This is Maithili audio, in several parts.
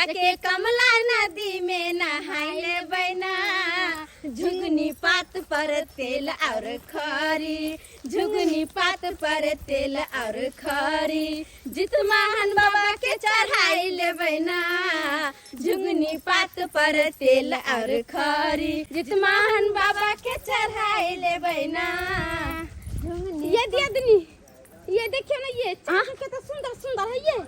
जाके कमला नदी में नहाय लेबै ना। झुंगनी पात पर तेल और खरी, झुंगनी पात पर तेल और खरी, जितमान बाबा के चढ़ाई लेबै ना। झुंगनी पात पर तेल और खरी, जितमान बाबा के चढ़ाई लेबै ना। ये दियादनी, ये देखियो ना, ये अहाँ के तो सुंदर सुंदर है ये।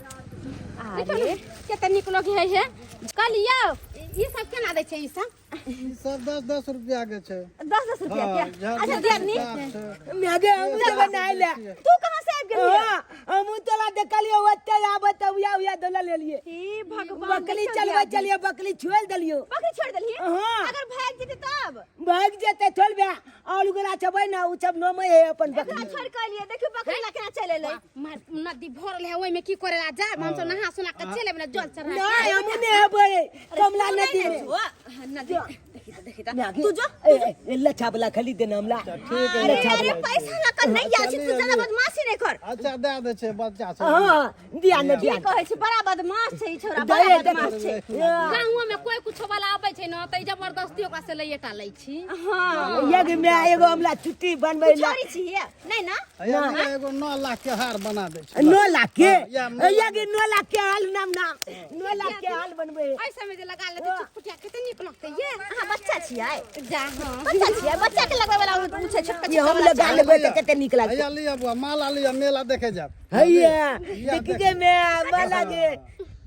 देखियो ना, कते नीक लगे है हे। कहलियो ई सब केना दै छै ई सब? ई सब 10-10 रुपया के छै। 10-10 रुपया के? हाँ, झाड़ अच्छा दियादनी, साफ छै। मैगे हमू जब नहीं ले। तू कहाँ से आबि गेलियै? हाँ, हमू तोला देखलियो ओते आबत उया उया दोला लेलिए। हे भगवान, बकरी देखियौ चलबै दियादनी। चलिए बकरी छोड़ देलियो। बकरी छोड़ देलियै? हाँ। अगर भागि जेतै तब? भागि जेतै छोड़ बे और ओकरा छबै ना उ सब नोमै है अपन एकरा बकरी। छोड़ के एलियै, देखियौ बकरी ला केना चलि एलै। मार नदी भरल है, ओहिमे की करे ला जाब? हम सब नहा सुना के चलि एबै ने जल चढ़ा के। नहीं हमू नहीं हेबै कमला सुनै नदी ने में। छौ, हाँ, नदी देखी तऽ, देखी तऽ। मैगी, तू जो। ए, ए, ए, लच्छा वाला खरीद देना हमला। ठीक है। अरे अरे, पैसा लऽ कऽ नहि आयल छी, तू ज्यादा बदमाशी नहि कर। अच्छा दए दै छै बच्चा सब। हाँ दिया न की दिया। कहै छी, बड़ा बदमाश छै ई छौड़ा, दे, बड़ा दे, बदमाश छै। गाँवो में कोई कुछो वाला आबै छै न तऽ ई जबरदस्ती ओकरा से लैएटा लै छी। हाँ। ये गे मैं एगो हमला छुट्टी बनबै ला। छोड़ी छी नहीं ना? हैया लिअ, एगो 9 लाख के हार बना दै छै। 9 लाख के? हाँ, या नौ ये गे 9 लाख के हाल नाम नाम 9 लाख के हाल बनबै। ऐसे में जे लगा लेते चुटपुटिया कते नीक लगतै ये। अहाँ बच्चा छियै? जा हाँ। बच्चा छियै, बच्चा के लगबै वाला उ छै छोटका। ये हम लगा लेबै तऽ कते नीक लागतै। हैया लिअ बुआ, माला लिअ, मेला देखे जाब। हैया देखी गे मैं माला गे।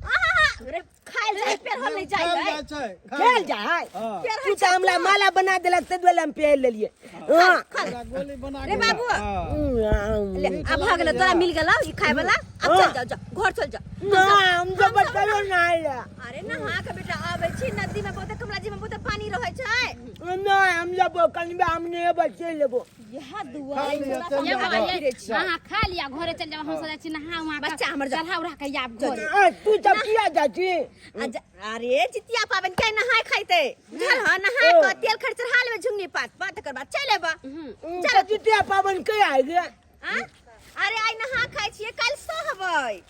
आहा, अरे खायल जाय पेरहल नहि जाय खायल है। जाइ छै। खेल जाय। हाँ। तू तऽ हमरा माला बना देलक तै दुआरे हम पहिर लेलियै। हाँ। एकरा गोली बना रे के बाबू। हाँ। ले, आब भऽ गेलै, तोरा मिल गेलौ ई खाय वाला, आब चल जाओ, जाओ घर चल जाओ। ना हम तो बचलो नहीं ले। अरे नहा के बेटा आबै छी, नदी में बहुते, कमला जी में बहुते पानी रहै छै। ना हम लेबो कनबे, हम नहीं बच्चे लेबो। यह खा दुआरे लिअ, छोड़ा चल सब ये जाओ। बाबा नहा ये फिरै छी। अहाँ खा लिया घरे चल जाओ, हम सब जाइ छी नहा उहा के, बच्चा हमर जाओ। चढ़ा उढ़ा के आब घरे। आ, तू सब किया जाइ छी? अरे जितिया पाबनि के नहाय खाइते बुझल ह, नहा के तेल खर चढ़ा लेबै झुंगनी पात पर, तकर बाद चलि एबै। चल जितिया पाबनि के आइ गे? आ? अरे आइ नहा खाइ छियै, काल्हि सहबै।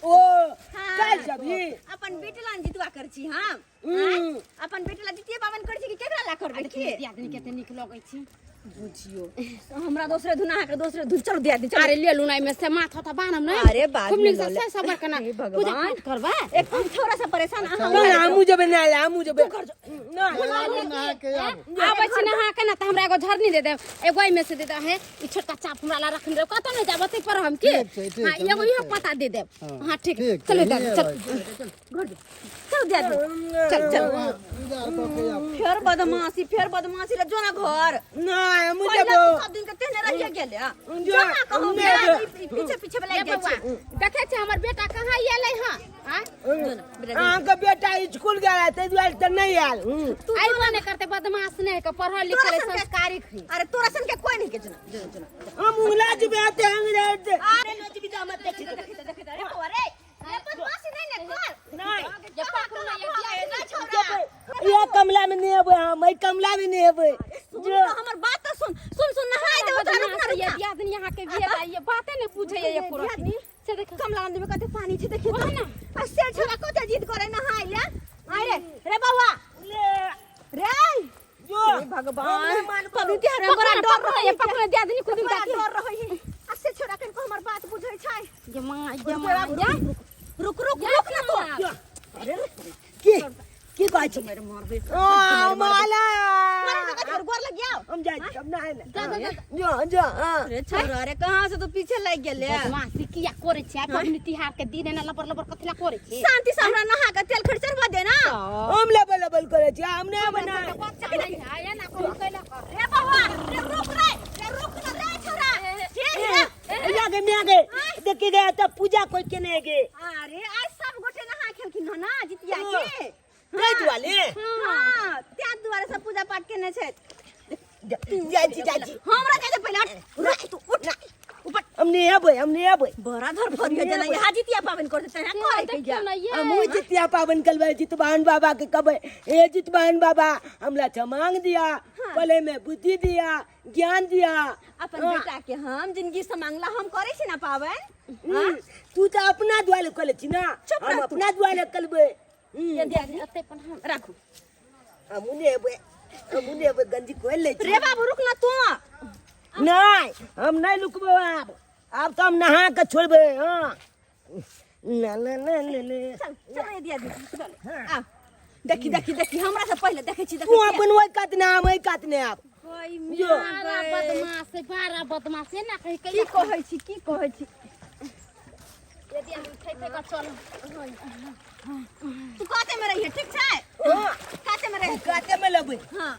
ओ हाँ। काल्हि जबही? अपन बेटी ला जितुआ करै छी हम। हम्म। अपन बेटी ला जितिया पाबनि करै छी कि केकरा ला करबै? देखियौ की दियादनी कते नीक लगै छै। बुझियो हमरा दोसरे धुन, अहाँके दोसरे धुन। चलू दियादनी, चलू। अरे ले लू ना एहिमे से माथा तो बान्हब ने। अरे बाद खूब में नीक से लऽ ले। से सबर केना हे भगवान। पूजा पाठ करबा। एक हम थोड़ा सा परेशान अहाँ। ना हमहूँ जेबै ना, हमहूँ जेबै ना। हैया नहा के आबू। आबै छी नहा के ना तऽ हमरा एगो झरनी दे देब, एगो एहिमे से दे देब। हे ई छोटका चाप हमरा ला रखने रहो, कतौ नहि जाब, ओतै पर हम की। ठीक छै, ठीक हाँ छै, एगो नीक इहो छै। पता दे देब। हाँ, हाँ ठीक। ठीक चलू छै, दादी, हिये चल रहै। घर जो, चल दियादनी, चल चल। पूजा आर कऽ के आबू। फेर बदमाशी, फेर बदमाशी रे, जो ना घर। ना हमहूँ पहिले जेबो। तू सब दिन के तेहने रहिए गेले। जो, जो ना कहूँ, नहि बेटा, जेबै। ई पीछे पीछे वाला ये जाइ बौआ छै। देखै छै हमर बेटा कहाँ एलै हँ? आँय? जो ना, बेटा, जो। अहाँके बेटा स्कूल गेल है ताहि दुआरे तऽ नहि आयल। अइबो नहि करतै, बदमाश नहि है, पढ़ल लिखल है, तोरा सनके- संस्कारिक है। अरे तोरा सन के कोई नहीं के, जो ना, जो ना, जो ना। हम उंगला जेबै ते हम रहते। अरे देखी तऽ, देखी तऽ, देखी तऽ, अरे बौआ रे, रे बदमाशी नहीं ने कर। नहीं। ये पकड़ू ना, ये ना छोड़ा। ये कमला में नहीं हेबै हम, एहि कमला में नहीं हेबै। सुन तो हमर बात तो सुन, सुन सुन, नहाय दे उतार, रुक ना, बदमाश रुक ये ना। दियादनी यहाँ के भी है, ये बाते नहीं बुझे ये पूरा। दियादनी, से देखो कमला नदी में कते पानी छै देखियो वहाँ तो। ना। आ से छोड़ा कते जिद करे नहाय ले। आय रे, रे बौआ, ले रे। जो। हे भगवान, पबनी तिहार में बड़ा पकड़ो डर पकड़ो रहै ये पकड़ो दियादनी कुदिन बड़ा जाती। डर रहै है। आ से छोड़ा कनको हमर बात बुझै छै। ये माँ ये रुक माँ रुक ये रुक रुक रुक ना तो। अरे की की कहै छी? मेरे मारबे। आ माला। मारे तो कथी गोर लग गया। हम जाइ छी, हम नहाय ले। जा जा जा। जो जो हाँ। अरे छोरा रे, कहाँ से तू पीछे लग गेले? बदमाशी किया करे छै? पबनी तिहार के दिन एना लबर लबर कथी ला करे छै? शांति से हमरा नहा के तेल खर्च चढ़वा दे ना। हम लेबल लेबल करै छी, हम नहि बना। बच्चा नहीं है एना कहू कैला कर। रे बौआ रे, रुक रे रे, रुक ना रे छोरा के रे। या गे म्या गे देखी गे तऽ पूजा कोई केने गे? अरे आज सब गोटे नहा खेलखिन हन ना जितिया के। ताहि दुआरे। हाँ, त्या दुआरे सब पूजा पाठ केने छै। जाइ छी, जाइ छी। हमरा कहै छै पहिले हट, रुक तू, उठ ऊपर। हम नहि अबै, हम नहि अबै। बड़ा धर फरिया जना यहाँ जितिया पाबनि करते तहाँ करे के जा। देखियौ ना ये। हमहूँ जितिया पाबनि करबै, जितवाहन बाबा के कहबै, हे जितवाहन बाबा, हमरा छमांग दिया, पले में बुद्धि दिया, ज्ञान दिया। अपन बेटा के हम जिंदगी से मांगला, हम करे छी ना पाबनि। तू तऽ अपना दुआरे करै छी ना, चुप हम रह तू। अपना दुआरे करबै। ये दिया एते पर हम राखू। हमहूँ नहि एबै, हमहूँ नहि एबै, गंजी खोलि लै छी। रे बाबू रुक ना तू। नहि, हम नहि लुकबौ आब, आब तऽ हम नहा कऽ छोड़बै। हँ, ना ना ना ना ना। चल चल ये दिया चल आ देखी देखी देखी हमरा से पहिले देखै छी तू देखै छी। अपन ओहि कात ने, हम एहि कात ने आब। कोई जो। बारा बदमाश है, बारा बदमाश है ना कहीं की कहै छी, की कहै छी? यदि हम थै थै कऽ चल। तू काते में रहिए, ठीक छै? हँ। काते में रहिए। काते में लेबै। हाँ।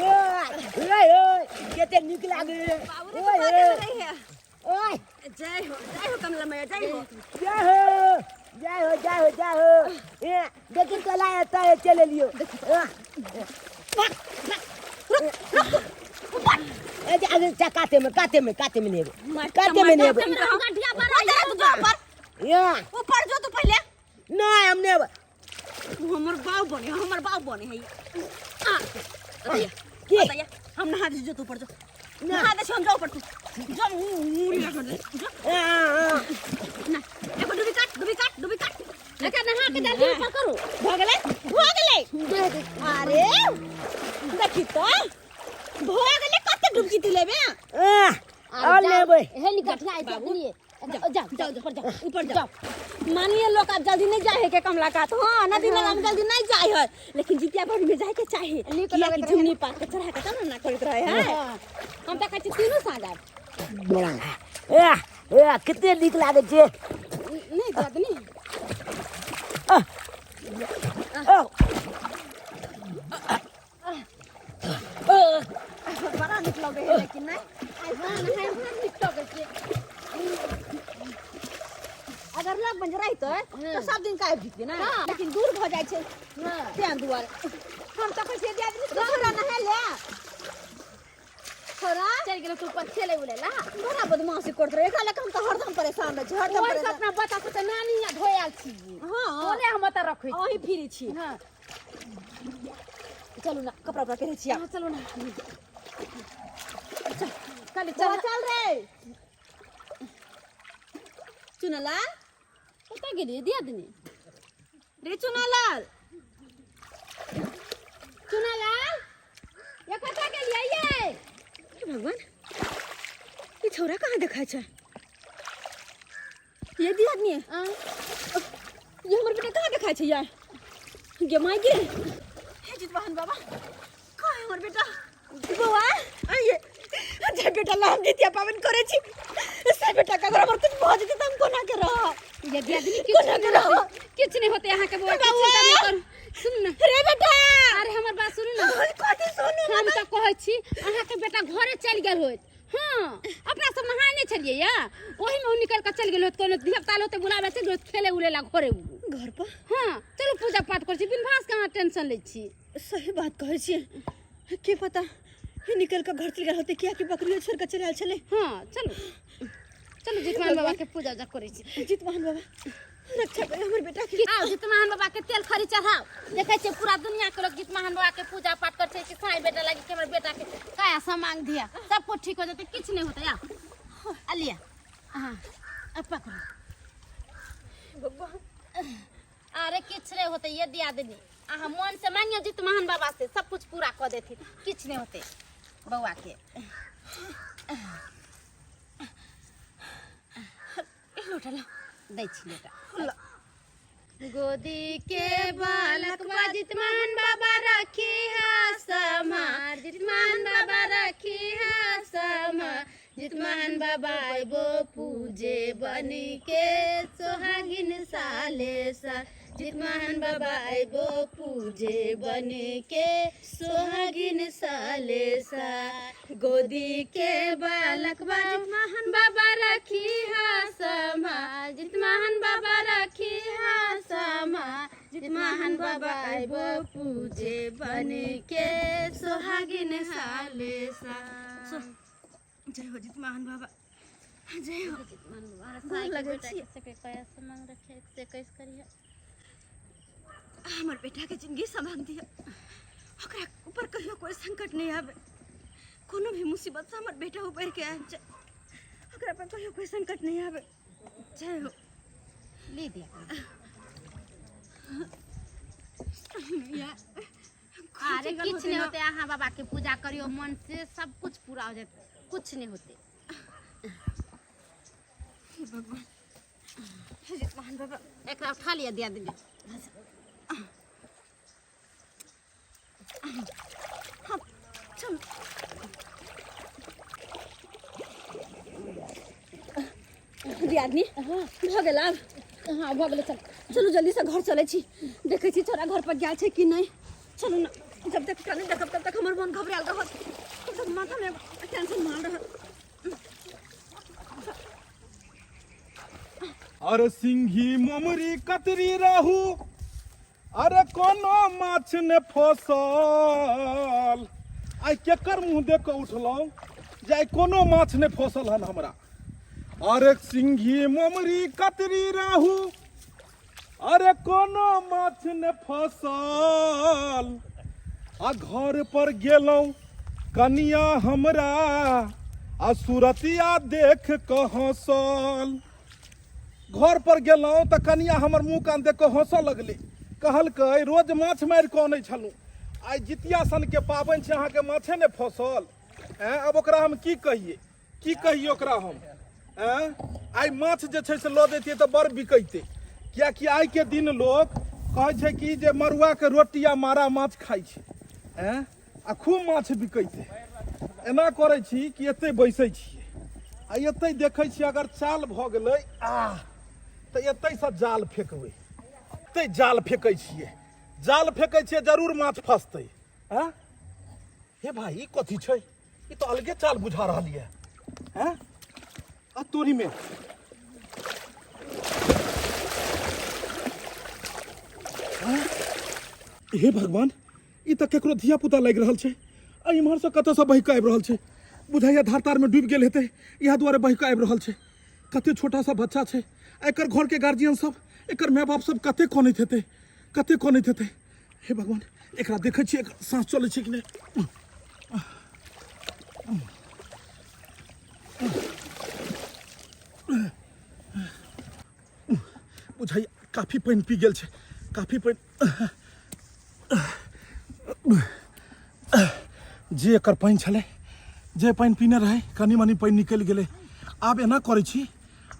ओय ओय ओय, कते नीक लागै। बाबू रे, तू ओय काते में रहिए। ओय। जय हो, जय हो कमला मैया, जय हो। जय हो, जय हो, जय हो, जय हो। ए देखी कला एतऽ है, चलि एलियौ। ए जे आगे जा, काते में, काते में, काते में नेबै, काते में नेबै। गठिया बड़ा तू जो ऊपर। या। ऊपर जो तू पहिले। नहि, हम नेबै। तू हमर बाप बने, हमर बाप बने है। आ की? बताइए, हम नहा दे जो तू ऊपर जो। नहा दे हम, जाओ ऊपर तू जो, मुंह लगा दे जो। आ, आ, आ। ना एगो डुबी काट, डुबी काट, डुबी काट। अच्छा नहा के जल्दी ऊपर करू। भ गेलै, भ गेलै। अरे देखी तो भ गेलै, कते डुबकी तू लेबे? आ, आ लेबै। हे नी गठिया आई बाबू, जाओ जाओ जाओ ऊपर जाओ, ऊपर जाओ। मानिए लोग अब जल्दी नहीं जाए है के कमला का तो, हाँ नदी नाला में जल्दी नहीं जाए है, लेकिन जितिया भर में जाए के चाहे। नीक किया लगैत कि रहे। झुमनी पात के चढ़ा के तब ना करैत रहे है। हाँ। हम तऽ कहै छी तीनू साँझ आब। आ, आ, कते नीक लागै छै। नहि दियादनी। आ, आ, बड़ा नीक लगे है लेकिन नहीं। हाँ, नहाय बड़ा नीक लगै छै। अगर लग बन रहितै तो सब दिन का जीतिए ना, लेकिन दूर भ जाइ छै। हाँ। तें दुआरे हम तऽ कहै छियै दियादनी थोड़ा नहा ले, थोड़ा चलि गेलहुँ तू ऊपर खेलै उलै ला। बड़ा बदमाशी करैत रहे, एकरा लऽ कऽ हम तऽ हरदम परेशान रहै छी, हरदम ओहि से परेशान। अपना बच्चा सबके नानी यहाँ धोए आयल छी। हाँ। ओने हम ओतऽ रखै छी। अहीं फिरै छी। हाँ। चलू ना, कपड़ा उपड़ा पहिरै छी आब। हाँ, चलू ना। चल चल, चल चल। चल रे चुनलाल। कतऽ गेलियै दियादनी? रे चुनलाल, चुनालाल, ये कतऽ गेलियै ये? हे भगवान, ई छौड़ा कहाँ देखाइ छै? ये दियादनी, हाँ। ये हमर बेटा कहाँ देखाइ छै यार? गे माय गे, हे जितवाहन बाबा, कहाँ है हमर बेटा? बौआ आइए। जे बेटा ला हम जितिया पाबनि करै छी, से बेटा के अगर हमर कुछ भऽ जेतै तऽ हम कोना के रहब? ये दियादनी, किछु कोना के नहि रहब? होतै, किछु नहि होतै अहाँके बौआ के, बौआ! चिंता नहि करू। सुनू ने रे बेटा। अरे हमर बात सुनू ने। कथी सुनू? हम तऽ कहै छी अहाँके बेटा घरे चलि गेल होइत। हाँ, अपना सब नहाय नहि छलियै या, ओहिमे ओ निकलि कऽ चलि गेल होइत, कोनो धियापुता होतै बुलाबै चलि गेल होइत खेले उले ला घरे उ। घर पर? हाँ, चलू पूजा पाठ करै छी, बिन भास के अहाँ टेंशन लै छी। सही बात कहै छियै, के पता हे निकल कऽ घर चलि गेल होतै, कियाकि बकरियो छोड़ि कऽ चलि आयल छलै। हाँ, चलू चलू, जितवान बाबा के पूजा उजा करै छी। जितवाहन बाबा रक्षा करे हमर बेटा के। आओ जितवाहन बाबा के तेल खरी चढ़ाओ। देखै छियै पूरा दुनिया के लोग जितवाहन बाबा के पूजा पाठ करै छै कि साईं बेटा लागी कि हमर बेटा के काया समांग दिया, सब कुछ ठीक हो जेतै, किछु नहि होतै। आओ आ लिअ, हाँ अब पकड़ू। भगवान। अरे किछु नहि होतै ये दियादनी, अहाँ मन से मांगियो जितवाहन बाबा से, सब कुछ पूरा कऽ देथिन, किछु नहि होतै बौआ के। लोटा ला। दै छी लोटा। गोदी के बालक बा जितमान बाबा रखी हा समार, जितमान बाबा रखी हा समार, जितमान बाबा अइबो पूजे बनी के सोहागिन साले सा, जितमान बाबा अइबो पूजे बनी के सोहागिन साले सा, गोदी के बालक बा जितमान बाबा रखी हा समार, जितमान बाबा रखी हा समार, जितमान बाबा अइबो पूजे बनी के सोहागिन साले सा। जय हो जितवाहन बाबा, जय हो। गोर लगै छी। हमर बेटा के जिंदगी संभाल दिया, ओकरा ऊपर कहियो कोई संकट नहीं आवे, कोनो भी मुसीबत से हमर बेटा ऊपर के आबि जाए, ओकरा पर कहियो कोई संकट नहीं आवे। जय हो। ले दिया। अरे किछ नहीं होते, अहाँ बाबा के पूजा करियो मन से, सब कुछ पूरा हो जाते, कुछ नहीं होते। भगवान जितमान बाबा। एकरा उठा लिया दिया दिया। चल दियादनी भऽ गेल आब? हाँ भऽ गेलै। चल चलू जल्दी से घर चलै छी, देखै छी छोरा घर पर गेल छै कि नहि। चलू ने, जब तक ओकरा नहि देखब तब तक हमर मन घबरायल रहत, तब तक माथामे टेंशन मारल रहत। अरे सिंघी मोमरी कतरी रहू, अरे कोनो माछ ने फसल। आइ केकर मुँह देख कऽ उठलहुँ जे आइ कोनो माछ नहि फसल हन हमरा। अरे सिंघी मोमरी कतरी रहू, अरे कोनो माछ ने फसल। आ घर पर गेलहुँ कनिया हमरा आ सुरतिया देख कऽ हँसल। घर पर गेलहुँ तऽ कनिया हमर मुँह कान देख कऽ हँसऽ लगलै। कहलकै रोज माछ मारि कऽ अनै छलहुँ, आइ जितिया सनके पाबनि छै, अहाँके माछे नहि फसल। ऐँ आब ओकरा हम की कहियै, की कहियै ओकरा हम? ऐँ आइ माछ जे छै से लऽ दैतियै तऽ बड़ बिकैतै, किएकि आइके दिन लोक कहै छै कि जे मड़ुआके रोटी आ मारा माछ खाइ छै। ऐँ आ खूब माछ बिकैतै। एना करै छी कि एतै बैसै छियै आ एतै देखै छियै, अगर चाल भऽ गेलै आ तऽ एतैसँ जाल फेकबै। एतै जाल फेकै छियै, जाल फेकै छियै, जरूर माछ फसतै। आँ हे भाई, ई कथी छै? ई तऽ अलगे चाल बुझा रहल यऽ। हैं आ तोरी में हे भगवान, ई तऽ केकरो धिया पुता लागि रहल छै आ इम्हरसँ कतऽसँ बहि कऽ आबि रहल छै। बुझाइया धार तारमे डूबि गेल हेतै, इएह दुआरे बहि कऽ आबि रहल छै। कते छोटा सा बच्चा छै। आ एकर घरके गार्जियन सब, एकर माय बाप सब कते कनैत हेतै, कते कनैत हेतै। हे भगवान, एकरा देखै छियै एकर साँस चलै छै कि नहि। बुझाइया काफी पानि पी गेल छै, काफी पानि। जे एकर पानि छलै, जे पानि पीने रहै, कनि मनि पानि निकलि गेलै। आब एना करै छी,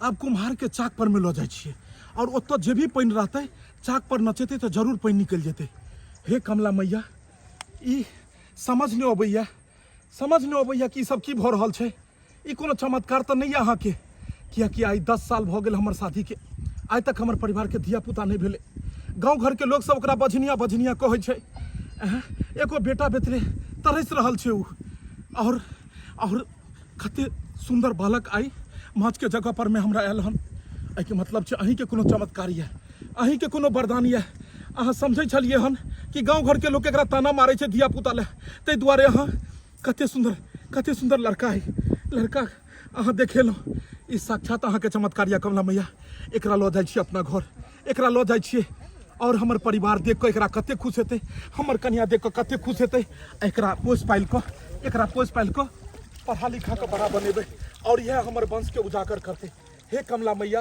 आब कुम्हारके चाक परमे लऽ जाइ छियै आओर ओतऽ जे भी पानि रहतै चाक पर नचेतै तऽ जरूर पानि निकलि जेतै। हे कमला मैया, ई समझ नहि अबैया, समझ नहि अबैया कि ई सब की भऽ रहल छै। ई कोनो चमत्कार तऽ नहि यऽ अहाँके? किएकि आइ 10 साल भऽ गेल हमर शादीके, आइ तक हमर परिवारके धियापुता नहि भेलै। गाँव घरके लोकसब ओकरा बझनिया बझनिया कहै छै। एगो बेटा बेतरे तरसि रहल छै ओ। आओर कते सुन्दर बालक आइ माछके जगह पर मे हमरा आयल हन। एहिके मतलब छै अहीँके कोनो चमत्कार यऽ, अहीँके कोनो वरदान यऽ। अहाँ समझै छलियै हन कि गाँव घरके लोक एकरा ताना मारै छै धियापुता लए, ताहि दुआरे अहाँ कते सुन्दर, कते सुन्दर लड़का है, लड़का अहाँ देखेलहुँ। ई साक्षात अहाँके चमत्कार यऽ कमला मैया। एकरा लऽ जाइ छियै अपना घर, एकरा लऽ जाइ छियै आओर हमर परिवार देख कऽ एकरा कते खुश हेतै, हमर कनिया देख कऽ कते खुश हेतै। एकरा पोसि पालि कऽ, एकरा पोसि पालि कऽ पढ़ा लिखा कऽ बड़ा बनेबै आओर इएह हमर वंशके उजागर करतै। हे कमला मैया,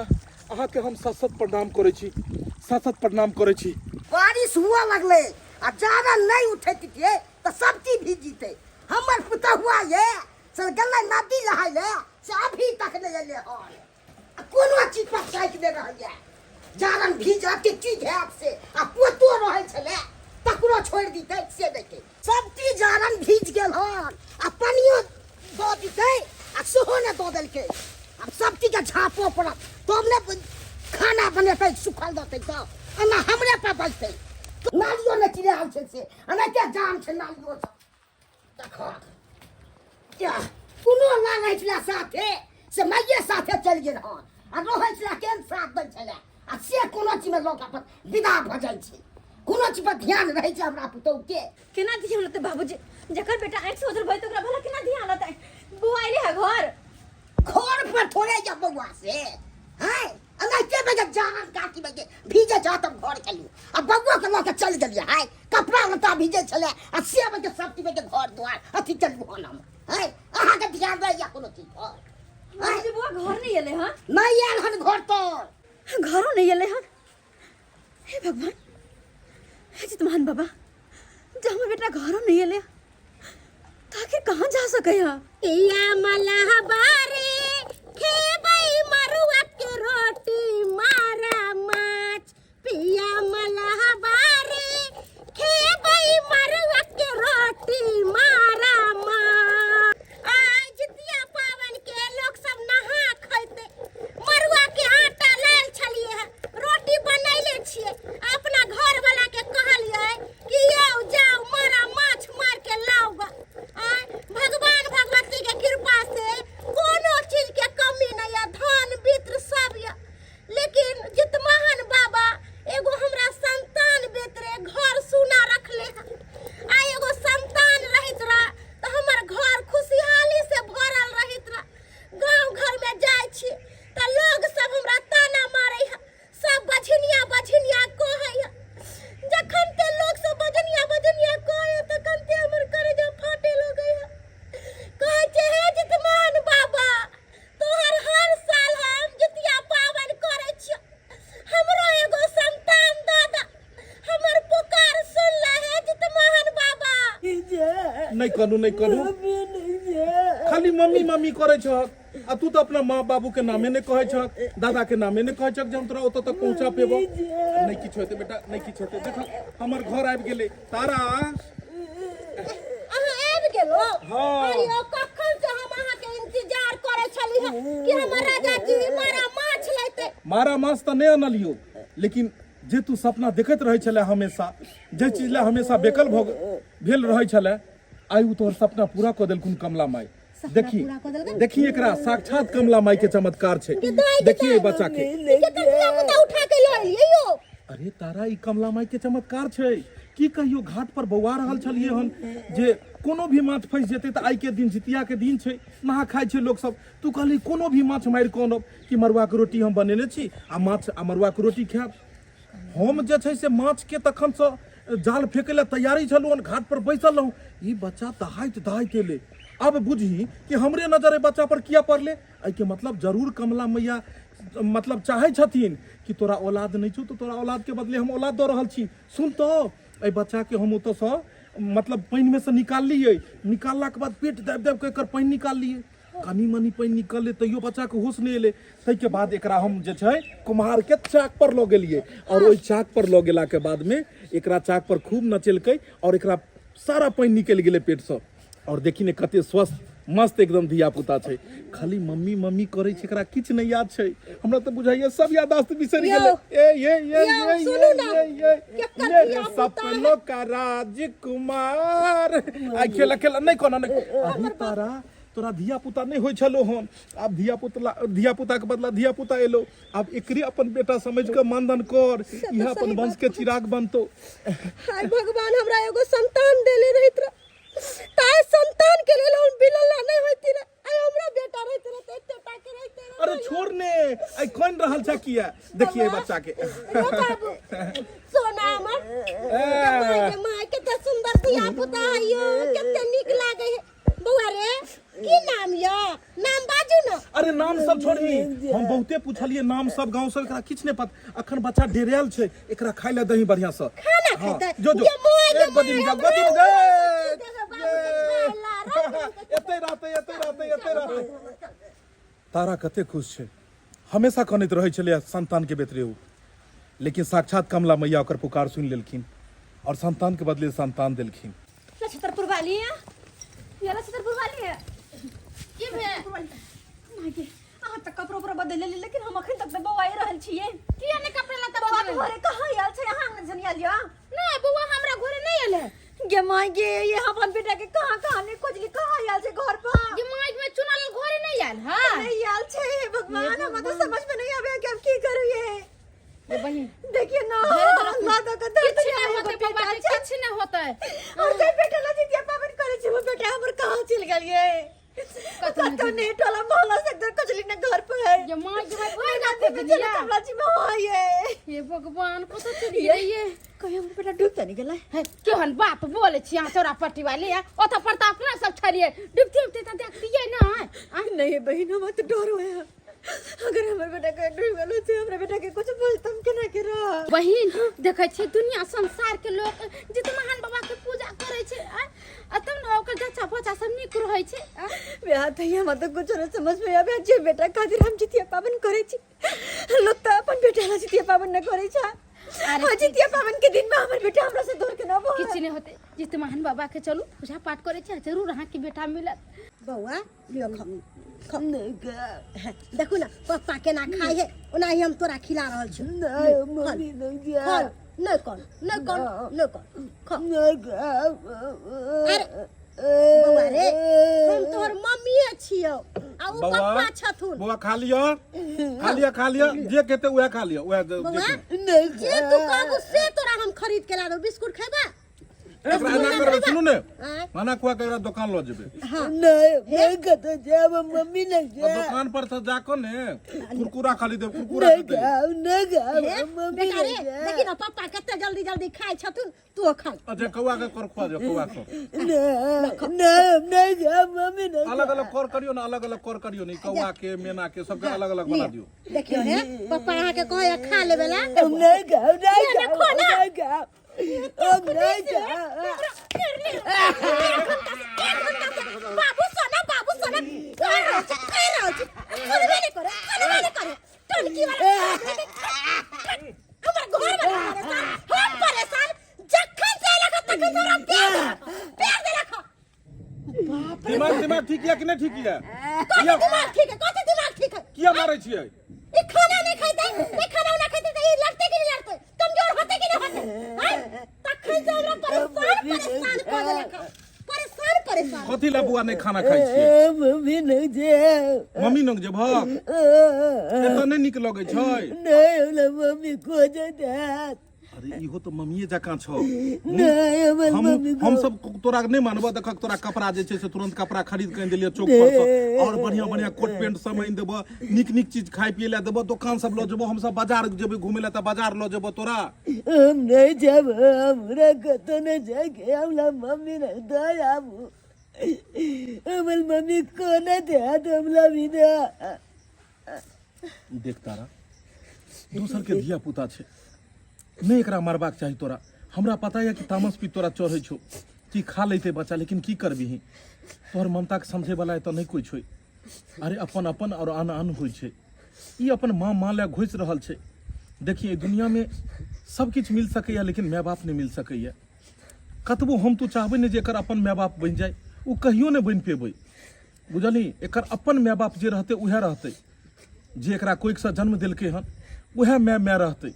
अहाँके हम सत सत प्रणाम करै छी, सत सत प्रणाम करै छी। बारिश हुआ लगलै आ जाड़ा नहि उठैत तऽ सब चीज भीज जीते। हमर पुतहुआ ये से गेलै नदी नहाय ले, से अभी तक नहि एलै हन। आ कोनो चीज पर साइक नहि रहैया। जारन भीज अते चीज हैत से आ पोतो रहै छलै तकरो छोड़ि दितै से नहि के। सब चीज जारन भीज गेल हन आ पानियो दऽ दितै आ सेहो नहि दऽ देलकै। आब सब चीजके झाँपो पड़त तब ने खाना बनेतै, सुखल देतै तऽ एना हमरे पर बजतै। नालियो नहि चिड़ायल छै से एनाहिते जाम छै नालियो सब। देखो क्या कोनो लागै छलै साथे से माइये साथे चलि गेल हन आ रहै छलै केहन साथ दै छलै आ से कोनो चीजमे लऽ कऽ अपन विदा भऽ जाइ छै। कोनो चीज पर ध्यान रहै छै हमरा पुतोहुके? केना ध्यान रहतै बाबूजी? जकर बेटा आँखि से ओझल भऽ जेतै ओकरा भला केना ध्यान रहतै? बौआ अयलै है घर? घर पर थोड़े जा बौआ से हैं एनाहिते बजे जान काटी बजे भीजे जा तब घर गेलू आ बौआ के लऽ के चलि गेलियै। है कपड़ा लत्ता भीजे छलै आ से बजे सब चीज बजे घर द्वार अथी चलू हन हम। है अहाँके ध्यान रहैया कोनो चीज पर? बाबूजी बौआ घर नहि एलै हन? नहि आयल हन घर पर। घरो नहि एलै हन। हे भगवान, हे जितमान बाबा, जब हमर बेटा घरो नहि एलै तऽ आखिर कहाँ जा सकै है? पिया मलहबारे खेबै मरुआ के रोटी मारा माछ, पिया मलहबारे खेबै मरुआ के रोटी मारा माछ। आइ जितिया पाबनि के लोक सब नहा खैतै, मरुआ के आटा लायल छलियै हँ, रोटी बनैले छियै। अपना घर वाला के कहलियै कि यौ जाउ मारा माछ मार के लाउ ग। आँय, भगवान भगवती के कृपा से कोनो चीज के कमी नहीं है, धन वित्र सब यऽ, लेकिन जितमहन बाबा एगो हमरा संतान बेतरे घर सुना रखले है। आ एगो संतान रहित रह तऽ हमर घर खुशहाली से भरल रहित रह। गाँव घर में जाइ छी तऽ लोग सब हमरा ताना मारे है, सब बझनिया बझनिया कहै है। जखन ते लोग सब बझनिया बझनिया कहै है तखन ते हमर करेजा फाटे लगै है। कहै छै, हे जितमान बाबा, तोहर हर साल हम जितिया पाबनि करै छियौ, हमरो एगो संतान दऽ दऽ, हमर पुकार सुन ले हे जितमोहन बाबा। नहि करू, नहि करू, खाली मम्मी मम्मी करै छहक आ तू तऽ अपना माँ बाबू के नामे नहि कहै छहक, दादा के नामे नहि कहै छहक जे हम तोरा ओतऽ तक पहुँचा पेबो। नहि किछु हेतै बेटा, नहि किछु हेतै। देख, हमर घर आबि गेलै। तारा, अहाँ आबि गेलो? हाँ। अरे यौ, कखन से हम अहाँके इंतजार करै छली हँ कि हमर राजा जी मारा माछ लैते। मारा माछ तऽ नहि अनलियौ, लेकिन जे तू सपना देखैत रहै छले हमेशा, जे चीज लए हमेशा बेकल भऽ भेल रहै छले, आइ ओ तोहर सपना पूरा कऽ देलखुन कमला माय। देखी, देखी, एकरा साक्षात कमला माई के चमत्कार छै। देखिए एहि बच्चा के। केकर धिया पुता उठा के लऽ एलियै यौ? अरे तारा, ई कमला माई के चमत्कार छै। की कहियो घाट पर बौआ रहल छलियै हन जे कोनो भी माछ फंसि जेतै तऽ आइ के दिन जितिया के दिन छै, नहा खाइ छै लोक सब। तू कहली कोनो भी माछ मारि कऽ अनब कि मड़ुआके रोटी हम बनेने छी आ माछ आ मड़ुआके रोटी खायब। हम जे छै से माछके तखनसँ जाल फेंकै लए तैयारी छलहुँ हन, घाट पर बैसल रहूँ, ई बच्चा दहाइत दहाइत एलै। आब बुझही कि हमरे नजर एहि बच्चा पर किया पड़लै। एहिके मतलब जरूर कमला मैया मतलब चाहै छथिन कि तोरा औलाद नहि छौ तऽ तोरा औलादके बदले हम औलाद दऽ रहल छी। सुन तऽ, एहि बच्चाके हम ओतऽसँ मतलब पानिमे सँ निकाललियै, निकाललाके बाद पेट दाबि दाबि कऽ एकर पानि निकाललियै, कनि मनि पानि निकललै तैयो बच्चाके होश नहि एलै। ताहिके बाद एकरा हम जे छै कुम्हारके चाक पर लऽ गेलियै आओर ओहि चाक पर लऽ गेलाके बादमे एकरा चाक पर खूब नचेलकै आओर एकरा सारा पानि निकलि गेलै पेटसँ। आओर देखी ने कते स्वस्थ मस्त एकदम धिया पुता छै, खाली मम्मी मम्मी करै छै, एकरा किछु नहि याद छै। हमरा तऽ बुझाइया सब याददाश्त बिसरि गेलै। ए ए ए ए, सुनू ना, ए ए, केकर मेरे धिया-पुता सपनों का राजकुमार। आइ खेला खेला, नहि कोना नहि। अरे तारा, तोरा धिया पुता नहि होइ छलो हन, आब धिया पुतला धिया पुता के बदला धिया पुता एलो। आब एकरे अपन बेटा समझ के मानधन कर, इएह अपन वंश के चिराग बनतो। हाय भगवान, हमरा एगो संतान देले रहित रह ताय संतान के लेल हम बिलला नहीं होती रह। आइ हमरा बेटा रहित रह त एते टा के रहित रह। अरे छोड़ ने, आइ कोन रहल छ किया? देखिए बच्चा के। रो बाबू सोना हमर, ए माय कते सुंदर धिया पुता है यो, कते नीक लागे है। बौआ रे, की नाम यो? नाम बाजू न। अरे नाम सब छोड़ही, हम बहुते पूछलिए नाम सब, गांव सब, एकरा किछ नहीं पता। अखन बच्चा डेरायल छै, एकरा खाय ले दही बढ़िया से खाना हाँ, खेतै। जो जो ये मोय के एक गोदी में जा, माय, गोदी में हमरा जा। बाबू के एते रहतै, एते रहतै, एते रहतै। तारा कते खुश छै, हमेशा कनैत रहै छलै संतान के बेतरे ओ, लेकिन साक्षात कमला मैया ओकर पुकार सुनि लेलखिन और संतान के बदले संतान देलखिन। छतरपुर वाली है, ये छतरपुर वाली है। की भेल? माय, अहाँ तऽ कपड़ो उपरो बदलि लेली, लेकिन हम अखन तक तऽ बौआइ रहल छियै। किया ने कपड़ा लत्ता बौआ बदलल? घरे कहाँ आयल छै? अहाँ अंगना जन आयल यऽ? नहि बौआ, हमरा घरे नहि आयल है। गे माय गे, ये हम अपन बेटा के कहाँ कहाँ नहीं खोजली, कहाँ आयल छै घर पर? गे माय, में चुनल घरे नहि आयल है। नहीं आयल छै। हे भगवान, हमरा तऽ समझ में नहीं आवे कि हम की करू। ये ये बहिन देखिए ना, धीरे धीरे अल्लाह दऽ के दर्द किछु नहि एगो होतै बेटा बौआ के, छै। किछु नहि होतै। और कोई बेटा ला जितिया पाबनि करै छै, वो बेटा हमर कहाँ चलि गेल ये? कतौ नहीं, टोला मोहल्ला से एकदम कचली ने घर पर है। ये माय के भाई भर नदी में चले कमला जी में हो ये। हे भगवान, कतौ चलि गेलै ये? कहीं हमर बेटा डूब तऽ नहीं गेलै? हे, केहन बात बोले छी अहाँ चौरा पट्टी वाली है? ओतऽ प्रताप ने सब छलियै, डूबते उबते तऽ देखतियै ने? नहीं बहिन, हमरा तऽ डर होय है। अगर हमर बेटा के डूबि गेल होतै, हमरा बेटा के कुछ बोलतम हम केना के रहब? बहिन, देखै छियै दुनिया संसार के लोक जितमान बाबा के पूजा करै छै, आ आ तब ने ओकर जच्चा बच्चा सब नीक रहै छै, आ? बियाह तऽ हमरा तऽ कुछो नहि समझ में आबै जे बेटा खातिर हम जितिया पाबनि करै छी, लोक तऽ अपन बेटा ला जितिया पाबनि नहि करै छै। अरे हाँ, जितिया पाबनि के दिन में हमर बेटा हमरा से दूर के ना भऽ किछु नहि होतै। जितमान बाबा के चलू पूजा पाठ करै छै, जरूर अहाँके बेटा मिलत। बौआ, लियो, खाओ खाओ। देखू ने पप्पा केना खाइ है, ओनाही हम तोरा खिला रहल छी। मम्मी नहीं। खा, नहि कन, नहि कन, नहि कन, खा। अरे बौआ रे, हम तोहर मम्मीए छियौ आ ओ बौआ, पप्पा छथुन। बौआ, खा लिअ, खा लिअ, खा लिअ। जे खेतै उएह खा लिअ, उएह जे बौआ, खेतै। जे तू कहबू से तोरा हम खरीद के ला देबौ। बिस्कुट खेबा? एकरा एना करबै, सुनू ने। आँय? खाना खुआ के एकरा दोकान लऽ जेबै। नहीं, मैं कतो जाब, मम्मी नहीं। आ जाब। दोकान पर से जाकऽ ने कुरकुरा खाली देब, कुरकुरा नहीं खेतै। खाओ, नहीं खाओ। हे, मम्मी बेटा रे, नहीं जाब। देखी ना पप्पा कते जल्दी जल्दी खाइ छथुन, तू खा। अच्छा, कौआ के कर खुआ दियौ, कौआ के। नहीं नहीं, हम नहीं खाओ, मम्मी नहीं। अलग अलग कर करियौ ने, अलग अलग कर करियौ ने। कौआ के, मैना के, सबके अलग अलग बना दियौ। देखियो हे, पप्पा अहाँके कहैया खा लेबे ला। हम नहीं खाओ, नहीं ले, खाओ। खो ना। नहीं खाओ, हम नहीं खाओ। बाबू सोना, बाबू सोना कह रहल छी, कह रहल छी, सुनबे नहि करे, सुनबे नहि करे। टनकी वाला हमर घर वाला परेशान, हम परेशान। जखन से एलक हँ, तखन से हमरा प्यार देलक, प्यार देलक हँ। दिमाग, दिमाग ठीक यऽ कि नहि ठीक यऽ? कथी दिमाग ठीक है? कथी दिमाग ठीक है? किया मारै छियै? ई खाना नहीं खाइते, ई खाना उना खाइते त ई लड़ते कि नहीं लड़ते, कमजोर होते कि नहीं होते? हैं? तखन से हमरा परेशान परेशान कऽ देलक हँ। परेशान परेशान। कथी लए बौआ नहि खाना खाइ छियै? मम्मी नहीं जाब। मम्मी लग जेबहक? एतऽ नहि नीक लगै छै? नहीं, हमरा मम्मी खोजत हैत। अरे, इहो तऽ मम्मीए जकाँ छौ। नहीं, हमर हम मम्मी हम सब तोरा नहि मानबह। देखक, तोरा कपड़ा जे छै से तुरंत कपड़ा खरीद के आनि देलियै चौक पर से, और बढ़िया बढ़िया कोट पेंट सब आनि देबह, नीक नीक चीज खाय पिए लए देबह, दोकान सब लऽ जेबह। हमसब बाजार जेबै घुमै लए तऽ बाजार लऽ जेबह तोरा। हम नहीं जाब, हमरा कतो नहीं जाके, हमरा मम्मी नहीं दे आबू। हमर मम्मी कोना देत हमरा बिना? देख तारा, दोसर के धिया पुता छै, नहि एकरा मारबाक चाही तोरा। हमरा पता यऽ कि तामस पी तोरा चढ़ै छौ कि खा लेतै बच्चा, लेकिन की करबिही? तोहर ममताके समझै वाला एतऽ नहि कोइ छै। अरे, अपन अपन आओर आन आन होइ छै। ई अपन माँ माँ लए घुसि रहल छै। देखिए, एहि दुनियामे सब किछु मिल सकैए, लेकिन माय बाप नहि मिल सकैए। कतबो हम तू चाहबै ने जे एकर अपन माय बाप बनि जाय, ओ कहियो नहि बनि पेबै, बुझलही? एकर अपन माय बाप जे रहतै उएह रहतै, जे एकरा कोखिसँ जन्म देलकै हन उएह माय माय रहतै,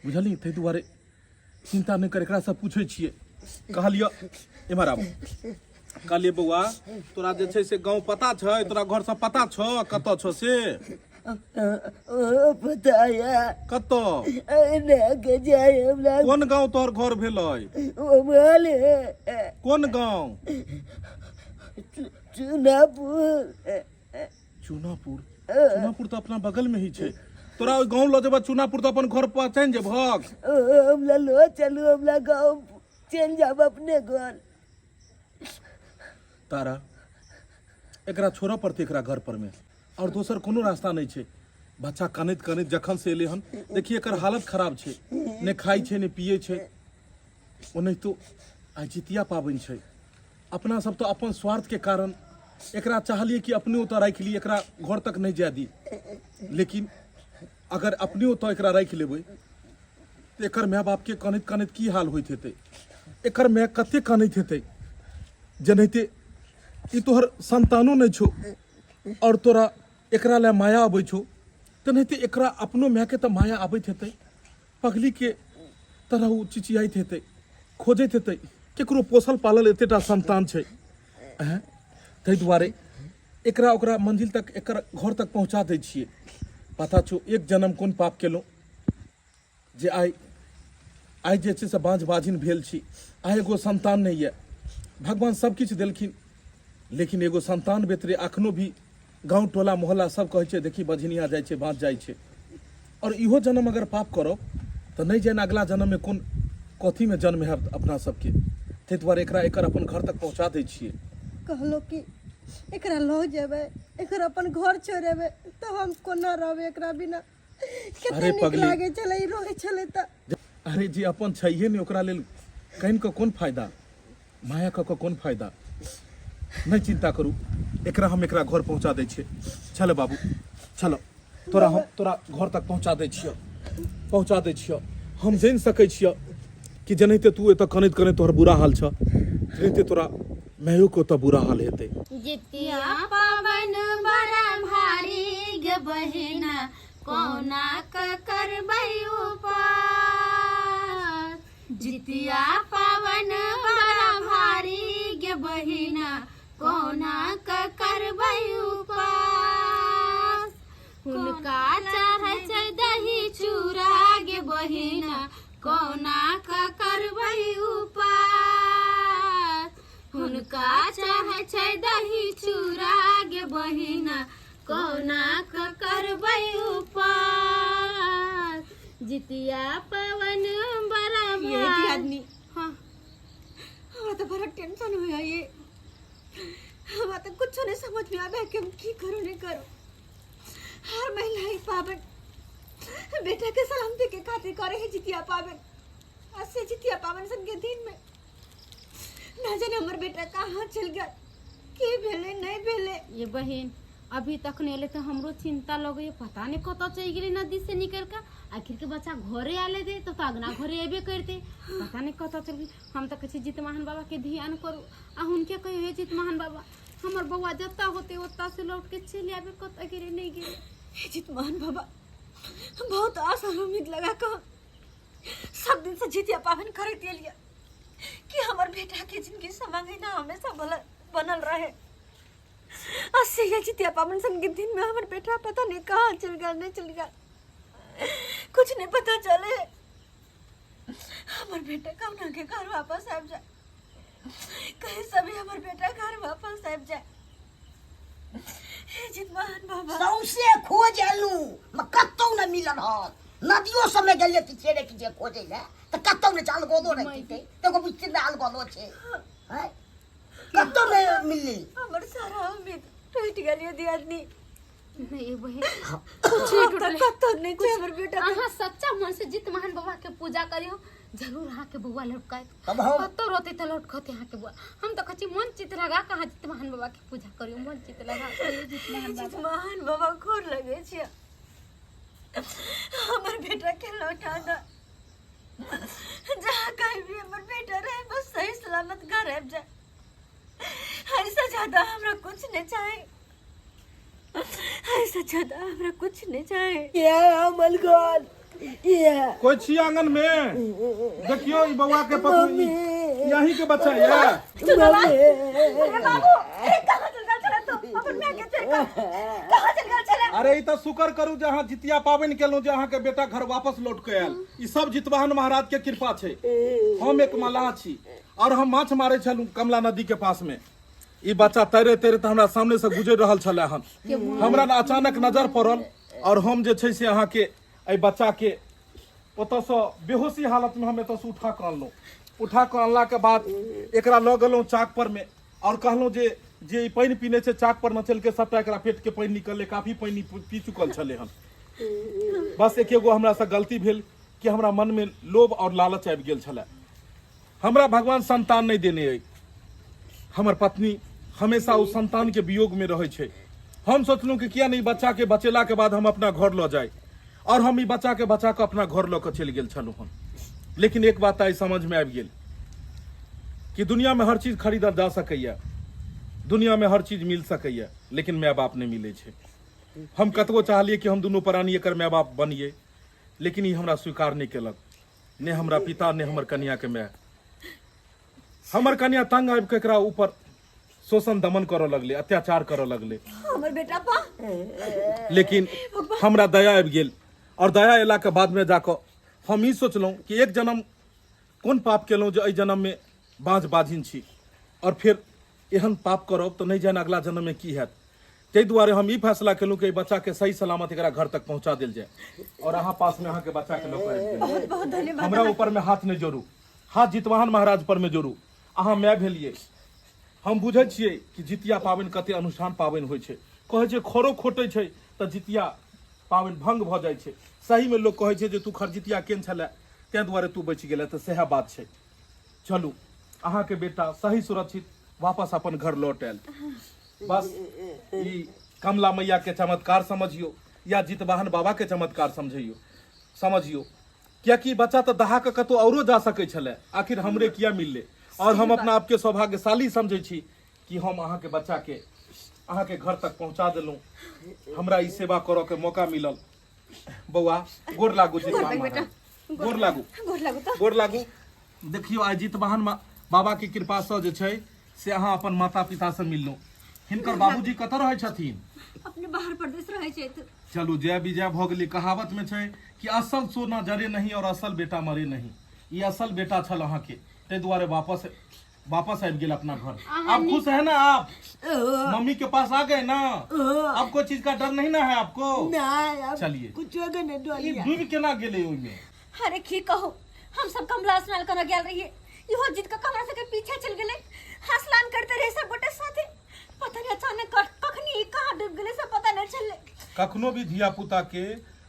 बुझलही? ताहि दुआरे चिन्ता नहि कर। एकरासँ पूछै छियै। कहलियऽ, एम्हर आबू। कहलियै, बौआ, तोरा जे छै से गाँव पता छै? तोरा घरसँ पता छौ कतऽ छौ से? ओ पता या। कतऽ? के जाय हमरा। कोन गाँव तोहर घर भेलै? ओ बोले। कोन गाँव? चुनापुर। चुनापुर? चुनापुर तऽ अपना बगल में ही छै। तोरा ओहि गाँव लऽ जेबह चुनापुर तऽ अपन घर पहचानि जेबहक? हमरा लो चलू, हमरा गाँव चलि जाब अपने घर। तारा, एकरा छोड़ऽ पड़तै एकरा घर पर में, आओर दोसर कोनो रास्ता नहि छै। बच्चा कानैत कानैत जखन से एलै हन, देखिए एकर हालत खराब छै, नहि खाइ छै, नहि पियै छै। ओनाहितो आइ जितिया पाबनि छै। अपना सब तऽ अपन स्वार्थ के कारण एकरा चाहलियै कि अपने ओतऽ राखि ली, एकरा घर तक नहि जाय दी, लेकिन अगर अपने ओतऽ एकरा राखि लेबै तऽ एकर माय बापके कानैत कानैत की हाल होइत हेतै? एकर माय कते कानैत हेतै? जेनाहिते ई तोहर संतानो नहि छौ आओर तोरा एकरा लए माया अबै छौ, तेनाहिते एकरा अपनो मायके तऽ माया आबैत हेतै। पगलीके तरह ओ चिचियाइत हेतै, खोजैत हेतै। केकरो पोसल पालल एतेटा संतान छै। आँय, ताहि दुआरे एकरा ओकरा मंजिल तक, एकर घर तक पहुँचा दै छियै। पता छौ, एक जन्म कोन पाप केलहुँ जे आइ आइ जे छै से बाँझ बाझिन भेल छी। आइ एगो संतान नहि यऽ। भगवान सब किछु देलखिन, लेकिन एगो संतान बेतरे अखनो भी गाँव टोला मोहल्ला सब कहै छै, देखी बझिनिया जाइ छै, बाँझ जाइ छै। आओर इहो जन्म अगर पाप करब तऽ नहि जानि अगला जन्ममे कोन कथीमे जन्म हैत अपना सबके। ताहि दुआरे एकरा एकर अपन घर तक पहुँचा दै छियै। कहलो कि एकरा लऽ जेबै। एकर अपन घर छोड़ेबै तऽ हम कोना रहबै एकरा बिना कते अरे नीक पगली। लागै छलै ई रहै छलै तऽ अरे जे अपन छैहे नहि ओकरा लेल कनि कऽ कोन फायदा माया कऽ कऽ कोन फायदा नहि चिंता करू एकरा हम एकरा घर पहुंचा दै छियै चलो बाबू चलो तोरा हम तोरा घर तक पहुंचा दै छियौ पहुंचा दै छियौ हम जानि सकै छियौ कि जेनाहिते तू एतऽ कनैत कनैत तोहर बुरा हाल छौ तेनाहिते तोरा मायोके ओतऽ बुरा हाल हेतै जितिया पावन बड़ा भारी गे बहिना कोना क करबै उपास जितिया पावन बड़ा भारी गे बहिना कोना क करबै उपास हुनका चढ़ै छै दही चूड़ा गे बहिना कोना क करबै उपास हुनका चाहै छै दही चूड़ा गे बहिना कोना क करबै उपास जितिया पवन बड़ा ये भारी आदमी हाँ हमरा तो बड़ा टेंशन होया ये हमरा तो कुछ नहीं समझ में आवे कि हम की करूँ नहीं करूँ हर महिला ही पावन बेटा के सलामती के खातिर करे है जितिया पावन आज से जितिया पावन सन के दिन में ना जाने हमर बेटा कहाँ चल गया के भेले नहीं भेले ये बहिन अभी तक नहीं एले तो हमरो चिंता लगे पता नहीं कतऽ चलि गेलै नदी से निकल के आखिर के बच्चा घरे आले दे तो अगना घरे अबे करते पता नहीं कतऽ चल गेलै हम तो कहै छी जितवाहन बाबा के ध्यान करू आ हुनके कहियो हे जितवाहन बाबा हमर बौआ जतऽ होते ओतऽ से लौट के चलि आबे कतऽ गेलै नहीं गेलै हे जितमान बाबा बहुत आशा और उम्मीद लगा कर सब दिन से जितिया पावन करैत एलियै कि हमर बेटा के जिंदगी समांगे ना हमेशा बनल रहे आज से ये जितिया पावन सन के दिन में हमर बेटा पता नहीं कहाँ चल गया नहीं चल गया कुछ नहीं पता चले हमर बेटा कब ना के घर वापस आबि जाए कहीं सभी हमर बेटा घर वापस आबि जाए हे जितमान बाबा सौंसे खोज एलू म कतौ न मिलल हन नदियो सबमे गेलियै पीछे रे पीछे खोजै लए तऽ कतौ नहि छै अलगोदो नहि छै एगो बीच मे अलगोदो छै हैं कतौ नहि मिलली हमर सारा उम्मीद टूट गेल ये दियादनी नहीं बहिन अब तक कतौ नहीं छै हमर बेटा अहाँ सच्चा मन से जित महान बाबा के पूजा करियो जरूर अहाँ के बउआ लौटकायत तब हम कतौ रोते त लौटकते अहाँ के बउआ हम तो कहै छी मन चित लगा के अहाँ जित महान बाबा के पूजा करियो मन चित लगा के जित महान बाबा जित महान बाबा गोर लगे छै हमर बेटा के लौटा दो जहाँ कहीं भी हमर बेटा रहे बस सही सलामत घर आबि जाए ऐसा ज्यादा हमरा कुछ नहीं चाहे ऐसा ज्यादा हमरा कुछ नहीं चाहे ये हमर घर ये कोई छी आंगन में देखियो ई बउआ के पत्नी यहीं के बच्चा ये मम्मी अरे बाबू अरे कहाँ चल गल छला तू अपन माय के छोड़ कऽ कहाँ चल गल छला अरे ई तऽ शुक्र करू जे अहाँ जितिया पाबनि केलहुँ जे अहाँके बेटा घर वापस लौट के आयल ई सब जितवाहन महाराज के कृपा छै हम एक मलाह छी और हम माछ मारै छलहुँ कमला नदी के पास में ई बच्चा तैरे तैरे तऽ हमरा सामने से गुजरि रहल छलै हन हमरा ने अचानक नजर पड़ल और हम जे छै से अहाँके एहि बच्चा के ओतऽसँ बेहोशी हालतमे हम एतऽसँ उठा कऽ अनलहुँ उठा कऽ अनलाके बाद एकरा लऽ गेलहुँ चाक पर मे और कहलहुँ जे जे ई पानि पीने छै चाक पर नचलके सबटा एकरा पेट के पानि निकललै काफी पानि पी चुकल छलै हन बस एकेगो हमरासँ गलती भेल कि हमरा मनमे लोभ और लालच आबि गेल छलै हमरा भगवान संतान नहि देने अइ हमर पत्नी हमेशा ओ संतान के वियोग में रहै छै हम सोचलहुँ कि किया नहि बच्चा के बचेला के बाद हम अपना घर लऽ जाय और हम ई बच्चा के बचा कऽ अपना घर लऽ कऽ चलि गेल छलहुँ हम लेकिन एक बात आइ समझ में आबि गेल कि दुनिया में हर चीज खरीदल जा सकैया दुनिया में हर चीज मिल सकैया लेकिन माय बाप नहि मिलै छै हम कतबो चाहलियै कि हम दुनू प्राणी एकर माय बाप बनियै लेकिन ई हमरा स्वीकार नहि केलक ने हमरा पिता ने हमर कनिया के माय हमर कनिया तंग आबि के एकरा ऊपर शोषण दमन करऽ लगले अत्याचार करऽ लगले हमर बेटा पा लेकिन हमरा दया आबि गेल और दया अयला के बाद में जाकऽ हम ई सोचलहुँ कि एक जन्म कोन पाप केलहुँ जे एहि जन्म में बाँझ बाझिन छी और फिर एहन पाप करब तऽ नहि जानि अगला जन्म में की हैत ताहि दुआरे हम ई फैसला केलहुँ कि एहि बच्चाके सही सलामत एकरा घर तक पहुँचा देल जाय और अहाँ पासमे अहाँके बच्चाके लऽ कऽ आबि गेलहुँ। बहुत बहुत धन्यवाद हमरा ऊपर में हाथ नहि जोड़ू हाथ जितवाहन महाराज पर में जोड़ू अहाँ माय भेलियै हम बुझै छियै कि जितिया पाबनि कते अनुष्ठान पाबनि होइ छै कहै छै खरो खोटै छै तऽ जितिया पाबनि भंग भऽ जाइ छै। सहीमे लोक कहै छै जे तू खरजितिया केन छलै ताहि दुआरे तू बचि गेलै, तऽ सएह बात छै। चलू अहाँके बेटा सही सुरक्षित वापस अपन घर लौट आयल। बस ई कमला मैया के चमत्कार समझियो या जितवाहन बाबा के चमत्कार समझियो समझियो, कियाकि बच्चा तऽ दहा कऽ कतहु औरो जा सकै छलै, आखिर हमरे किया मिललै। और हम अपना आपके सौभाग्यशाली समझै छी कि हम अहाँके बच्चा के अहाँके घर तक पहुंचा देलहुँ, हमरा ई सेवा करऽ के मौका मिलल। बौआ गोर लागू जितवाहन महाराज, गोर लागू, गोर लागू तऽ गोर लागू। देखियौ आइ जितवाहन बाबा के कृपा से जे छै से अहाँ अपन माता पिता से मिललहुँ। हिनकर बाबूजी कतऽ रहै छथिन? अपने बाहर प्रदेश रहै छथि। चलू जय विजय भऽ गेलै। कहावत में छै कि असल सोना जरे नहीं और असल बेटा मरे नहीं। ई असल बेटा छल अहाँके, ताहि दुआरे वापस वापस आबि गेल अपना घर। आप खुश है ना? आप मम्मी के पास आ गए ना? अब कोई चीज का डर नहीं ना है आपको? नहीं, अब चलिए। कुछो के नहीं ई डरिया। डूबि केना गेलै ओहिमे? अरे की कहू, हम सब कमला स्नान करऽ गेल रहिए, इहो जीत के हमरा सबके पीछे चल गेलै। हाँ स्नान करते रहे सब गोटे साथे, पता नहीं अचानक कखनी ई कहाँ डूब गेलै सब पता नहीं चललै। कखनो भी धिया पुता के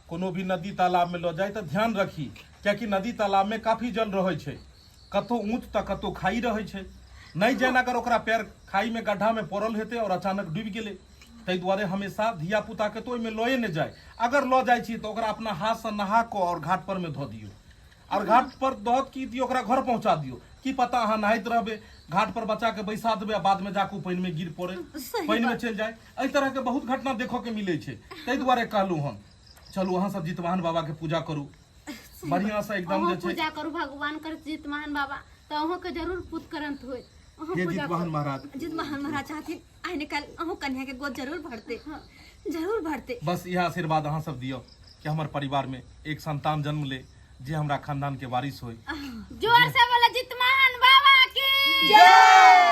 कोनो भी नदी तालाब में लऽ जाय तऽ ध्यान रखी, कियाकि नदी तालाब में काफी जल रहै छै, कतौ ऊँच तऽ कतौ खाई रहै छै। नहि जानि अगर ओकरा पैर खाई में गड्ढा में पड़ल हेतै और अचानक डूबि गेलै। ताहि दुआरे हमेशा धिया पुता के तो ओहिमे लए नहि जाय। अगर लऽ जाइ छी तऽ ओकरा अपना हाथसँ नहा कऽ और घाट पर में धऽ दियौ, और घाट पर दऽ की दियौ, ओकरा घर पहुँचा दियौ। की पता अहाँ नहाइत रहबै, घाट पर बच्चा के बैसा देबै आ बाद में जाके ओ पानि में गिर पड़े, पानि में चलि जाय। एहि तरह के बहुत घटना देखऽ के मिलै छै, ताहि दुआरे कहलहुँ हम। चलू अहाँ सब जितवाहन बाबा के पूजा करू बढ़िया से एकदम। अहूँ जे छै पूजा करू भगवान कर जितवाहन बाबा, तऽ अहूँके जरूर पुत करंत होय। अहूँ हे पूजा जितवाहन करू। महाराज, जितवाहन महाराज चाहथिन आइ ने काल्हि अहूँ कन्या के गोद जरूर भरते, जरूर भरते। बस इएह आशीर्वाद अहाँ सब दियौ कि हमर परिवार में एक संतान जन्म ले जे हमरा खानदान के वारिस होय। जोर से बोला जितवाहन बाबा की जय।